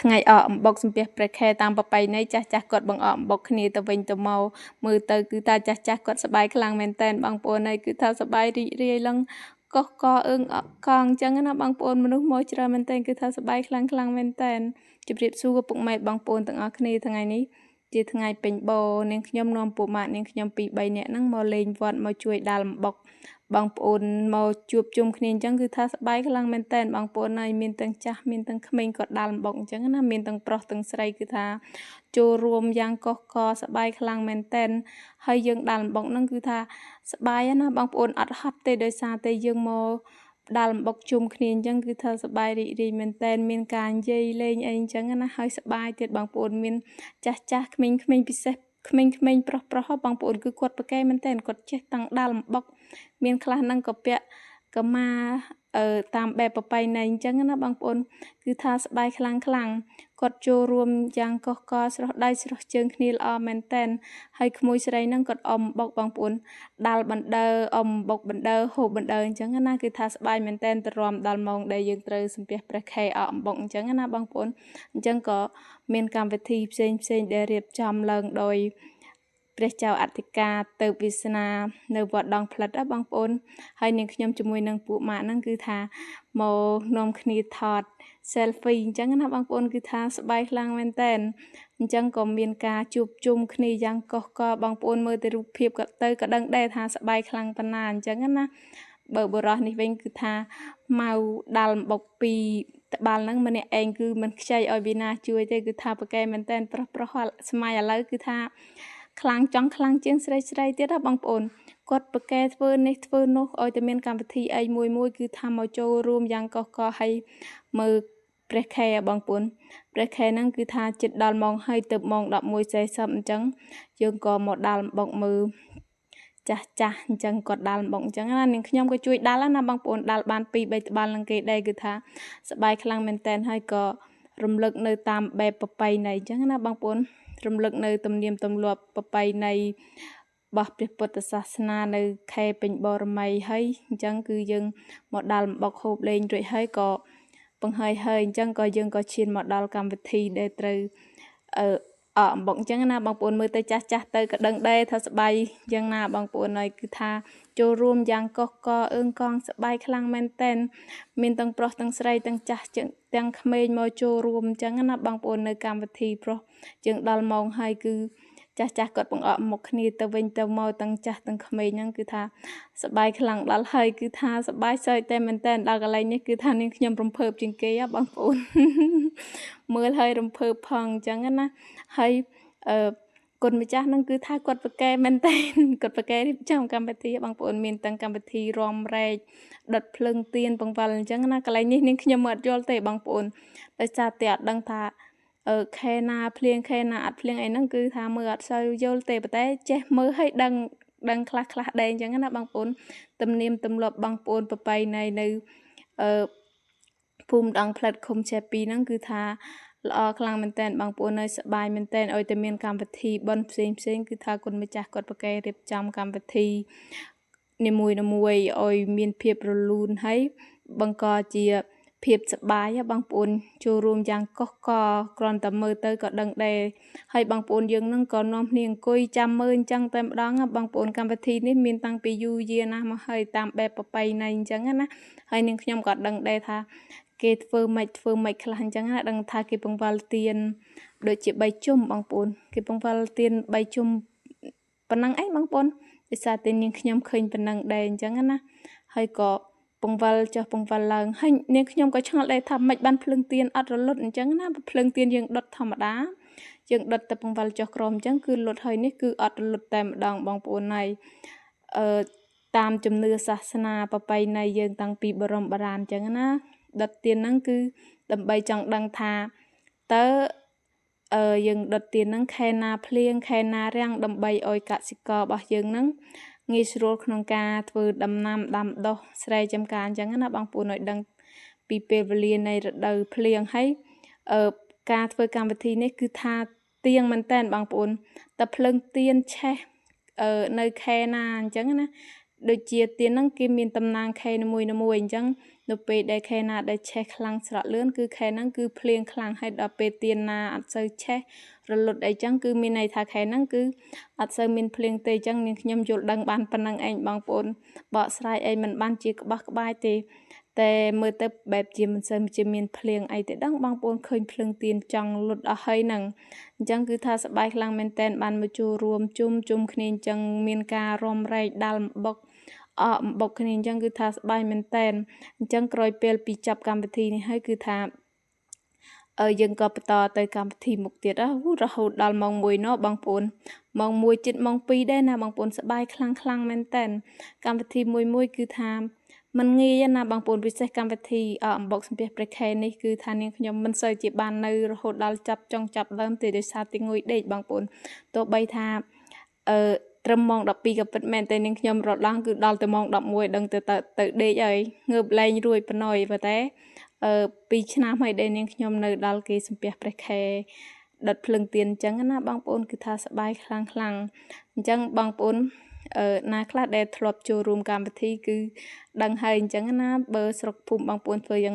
ថ្ងៃអកអំបុកសំពះព្រះខែតាមប្រពៃណីចាស់ចាស់គាត់បង្អកអំបុកគ្នាទៅវិញទៅមកមើលទៅគឺថាចាស់ចាស់គាត់សប្បាយខ្លាំងមែនតែនបងប្អូនហើយគឺថាសប្បាយរីករាយឡើងកោះកអើងអកកងអញ្ចឹងណាបងប្អូនមនុស្សមកច្រើនមែនតែនគឺថាសប្បាយខ្លាំងខ្លាំងមែនតែនជម្រាបសួរពុកម៉ែបងប្អូនទាំងអស់គ្នាថ្ងៃនេះជាថ្ងៃពេញបោនាងខ្ញុំនាំពួកម៉ាក់នាងខ្ញុំ2 3នាក់ហ្នឹងមកលេងវត្តមកជួយដាល់អំបុកបងប្អូនមកជួបជុំគ្នាអញ្ចឹងគឺថាសប្បាយខ្លាំងមែនតើបងប្អូនហើយមានទាំងចាស់មានទាំងក្មេងក៏ដាល់អំបុកអញ្ចឹងណាមានទាំងប្រុសទាំងស្រីគឺថាចូលរួមយ៉ាងកុះករសប្បាយខ្លាំងមែនតើហើយយើងដាល់អំបុកហ្នឹងគឺថាសប្បាយណាបងប្អូនអត់ហត់ទេដោយសារតែយើងមកដាល់អំបុកជុំគ្នាអញ្ចឹងគឺថាសប្បាយរីករាយមែនតើមានការនិយាយលេងអីអញ្ចឹងណាហើយសប្បាយទៀតបងប្អូនមានចាស់ចាស់ក្មេងៗពិសេសក្មេងៗប្រុសប្រុសបងប្អូនគឺគាត់ប្រកែមែនតើគាត់ចេះតាំងដាល់អំបុកមានខ្លះហ្នឹងក៏ពាក់កម៉ាអឺតាមបែបប្រពៃណីអញ្ចឹងណាបងប្អូនគឺថាសប្បាយខ្លាំងខ្លាំងគាត់ចូលរួមយ៉ាងកុះករស្រស់ដៃស្រស់ជើងគ្នាល្អមែនតែនហើយក្មួយស្រីហ្នឹងគាត់អមបុកបងប្អូនដាល់បណ្ដើអមបុកបណ្ដើហូបបណ្ដើអញ្ចឹងណាគឺថាសប្បាយមែនតែនទៅរំដល់ម៉ោងដែលយើងត្រូវសំពះព្រះខែអអំបុកអញ្ចឹងណាបងប្អូនអញ្ចឹងក៏មានកម្មវិធីផ្សេងផ្សេងដែលរៀបចំឡើងដោយព្រះចៅអធិការទៅវាសនានៅវត្តដងផ្លិតបងប្អូនហើយនាងខ្ញុំជាមួយនឹងពួកម៉ាក់ហ្នឹងគឺថាមកនាំគ្នាថត selfie អញ្ចឹងណាបងប្អូនគឺថាសប្បាយខ្លាំងមែនតែនអញ្ចឹងក៏មានការជួបជុំគ្នាយ៉ាងកុះករបងប្អូនមើលទៅរូបភាពក៏ទៅក៏ដឹងដែរថាសប្បាយខ្លាំងប៉ុណ្ណាអញ្ចឹងណាបើបុរសនេះវិញគឺថាម៉ៅដាល់អំបុកពីត្បាល់ហ្នឹងម្នាក់ឯងគឺមិនខ្ចីឲ្យវីណាជួយទេគឺថាប្រកែមែនតែនប្រុសប្រុសសម័យឥឡូវគឺថាខ្លាំងចង់ខ្លាំងជាងស្រីស្រីទៀតណាបងប្អូនគាត់ប្រកែធ្វើនេះធ្វើនោះឲ្យតែមានកម្មវិធីអីមួយមួយគឺថាមកចូលរួមយ៉ាងកុះករឲ្យមើលព្រះខែបងប្អូនព្រះខែហ្នឹងគឺថាចិត្តដល់ម៉ោងហើយទៅម៉ោង11:40អញ្ចឹងយើងក៏មកដាល់បុកមើលចាស់ចាស់អញ្ចឹងគាត់ដាល់បុកអញ្ចឹងណានាងខ្ញុំក៏ជួយដាល់ណាបងប្អូនដាល់បាន2 3ត្បាល់នឹងគេដែរគឺថាសប្បាយខ្លាំងមែនតែនហើយក៏រំលឹកនៅតាមបែបប្រពៃណីអញ្ចឹងណាបងប្អូនរំលឹកនៅទំនៀមទម្លាប់ប្រពៃណីរបស់ព្រះពុទ្ធសាសនានៅខេពេញបរមីហើយអញ្ចឹងគឺយើងមកដាល់អំបុកហូបលេងរួចហើយក៏បង្ហើយហើយអញ្ចឹងក៏យើងក៏ឈានមកដល់កម្មវិធីដែលត្រូវអឺអអំបុកអញ្ចឹងណាបងប្អូនមើលទៅចាស់ចាស់ទៅក៏ដឹងដែរថាសប្បាយយ៉ាងណាបងប្អូនហើយគឺថាចូលរួមយ៉ាងកុះករអឿងកងសប្បាយខ្លាំងមែនតែនមានទាំងប្រុសទាំងស្រីទាំងចាស់ទាំងក្មេងមកចូលរួមអញ្ចឹងណាបងប្អូននៅកម្មវិធីប្រុសយើងដល់ម៉ោងហើយគឺចាស់ចាស់គាត់បង្អកមុខគ្នាទៅវិញទៅមកទាំងចាស់ទាំងក្មេងហ្នឹងគឺថាសប្បាយខ្លាំងដល់ហើយគឺថាសប្បាយសើចតែមែនតែនដល់កន្លែងនេះគឺថានាងខ្ញុំរំភើបជាងគេហ៎បងប្អូនមើលហើយរំភើបផងអញ្ចឹងណាហើយអឺគុណម្ចាស់នឹងគឺថាគាត់ប្រកែមែនតើគាត់ប្រកែរៀបចំកម្មវិធីបងប្អូនមានទាំងកម្មវិធីរំរែកដុតភ្លើងទៀនបង្វិលអញ្ចឹងណាកន្លែងនេះនាងខ្ញុំអត់យល់ទេបងប្អូនដោយសារតែអត់ដឹងថាអឺខែណាភ្លៀងខែណាអត់ភ្លៀងអីហ្នឹងគឺថាមើលអត់សូវយល់ទេប៉ុន្តែចេះមើលឲ្យដឹងដឹងខ្លះខ្លះដែរអញ្ចឹងណាបងប្អូនទំនៀមទម្លាប់បងប្អូនប្រពៃណីនៅអឺភូមិដងផ្លិតឃុំចេពីហ្នឹងគឺថាល្អខ្លាំងមែនតើបងប្អូននៅសប្បាយមែនតើឲ្យតែមានកម្មវិធីបុណ្យផ្សេងផ្សេងគឺថាគុណម្ចាស់គាត់ប្រកែរៀបចំកម្មវិធីនីមួយៗឲ្យមានភាពរលូនហើយបង្កជាភាពសប្បាយបងប្អូនចូលរួមយ៉ាងកុះករគ្រាន់តែមើលទៅក៏ដឹងដែរហើយបងប្អូនយើងនឹងក៏នាំគ្នាអង្គុយចាំមើលអញ្ចឹងតែម្ដងបងប្អូនកម្មវិធីនេះមានតាំងពីយូរយារណាស់មកហើយតាមបែបប្រពៃណីអញ្ចឹងណាហើយនាងខ្ញុំក៏ដឹងដែរថាគេធ្វើម៉េចធ្វើម៉េចខ្លះអញ្ចឹងណាដឹងថាគេបង្វិលទៀនដូចជា3ជុំបងប្អូនគេបង្វិលទៀន3ជុំប៉ុណ្ណឹងឯងបងប្អូនដោយសារតែនាងខ្ញុំឃើញប៉ុណ្ណឹងដែរអញ្ចឹងណាហើយក៏ពង្វិលចុះពង្វិលឡើងហើយនាងខ្ញុំក៏ឆ្ងល់ដែរថាម៉េចបានភ្លើងទៀនអត់រលត់អញ្ចឹងណាភ្លើងទៀនយើងដុតធម្មតាយើងដុតតែពង្វិលចុះក្រោមអញ្ចឹងគឺលុតហើយនេះគឺអត់រលត់តែម្ដងបងប្អូនហើយអឺតាមជំនឿសាសនាប្រពៃណីយើងតាំងពីបរមបុរាណអញ្ចឹងណាដុតទៀនហ្នឹងគឺដើម្បីចង់ដឹងថាតើអឺយើងដុតទៀនហ្នឹងខែណាភ្លៀងខែណារាំងដើម្បីឲ្យកសិកររបស់យើងហ្នឹងងាយស្រួលក្នុងការធ្វើដំណាំដាំដុះស្រែចម្ការអញ្ចឹងណាបងប្អូនឲ្យដឹងពីពេលវេលានៃរដូវភ្លៀងហើយអឺការធ្វើកម្មវិធីនេះគឺថាទៀងមែនតើបងប្អូនតែភ្លើងទៀនឆេះអឺនៅខែណាអញ្ចឹងណាដូចជាទៀនហ្នឹងគេមានតំណាងខែនីមួយៗអញ្ចឹង នៅពេលដែលខែណាដែលឆេះខ្លាំងស្រក់លឿនគឺខែហ្នឹងគឺភ្លៀងខ្លាំងហើយដល់ពេលទៀនណាអត់សូវឆេះរលត់អីចឹងគឺមានន័យថាខែហ្នឹងគឺអត់សូវមានភ្លៀងទេចឹងនាងខ្ញុំយល់ដឹងបានប៉ុណ្ណឹងឯងបងប្អូនបកស្រាយអីមិនបានជាក្បោះក្បាយទេតែមើលទៅបែបជាមិនសូវជាមានភ្លៀងអីទេដឹងបងប្អូនឃើញភ្លើងទៀនចង់លុតអស់ហើយហ្នឹងអញ្ចឹងគឺថាសប្បាយខ្លាំងមែនតែនបានមកចូលរួមជុំជុំគ្នាអញ្ចឹងមានការរំរែកដាល់អំបុកអកអំបុកគ្នាអញ្ចឹងគឺថាសប្បាយមែនតែនអញ្ចឹងក្រោយពេលពីចាប់កម្មវិធីនេះហើយគឺថាយើងក៏បន្តទៅកម្មវិធីមុខទៀតរហូតដល់ម៉ោង1នោះបងប្អូនម៉ោង1ជិតម៉ោង2ដែរណាបងប្អូនសប្បាយខ្លាំងខ្លាំងមែនតែនកម្មវិធីមួយមួយគឺថាมันងាយណាបងប្អូនពិសេសកម្មវិធីអំបុកសំពះព្រះខែនេះគឺថានាងខ្ញុំមិនសូវជាបាននៅរហូតដល់ចាប់ចុងចាប់ដើមទេដោយសារទីងុយដេកបងប្អូនទោះបីថាអឺត្រឹមម៉ោង12ក៏ពិតមែនតែនាងខ្ញុំរត់ឡើងគឺដល់ទៅម៉ោង11ដឹងទៅទៅដេកហើយងើបលែងរួចប៉ុណ្ណោយប៉ុន្តែអឺ2ឆ្នាំហើយដែលនាងខ្ញុំនៅដល់គេសំពះព្រះខែដុតភ្លើងទៀនអញ្ចឹងណាបងប្អូនគឺថាសប្បាយខ្លាំងខ្លាំងអញ្ចឹងបងប្អូនអឺណាខ្លះដែលធ្លាប់ចូលរួមកម្មវិធីគឺដឹងហើយអញ្ចឹងណាបើស្រុកភូមិបងប្អូនធ្វើយ៉ាង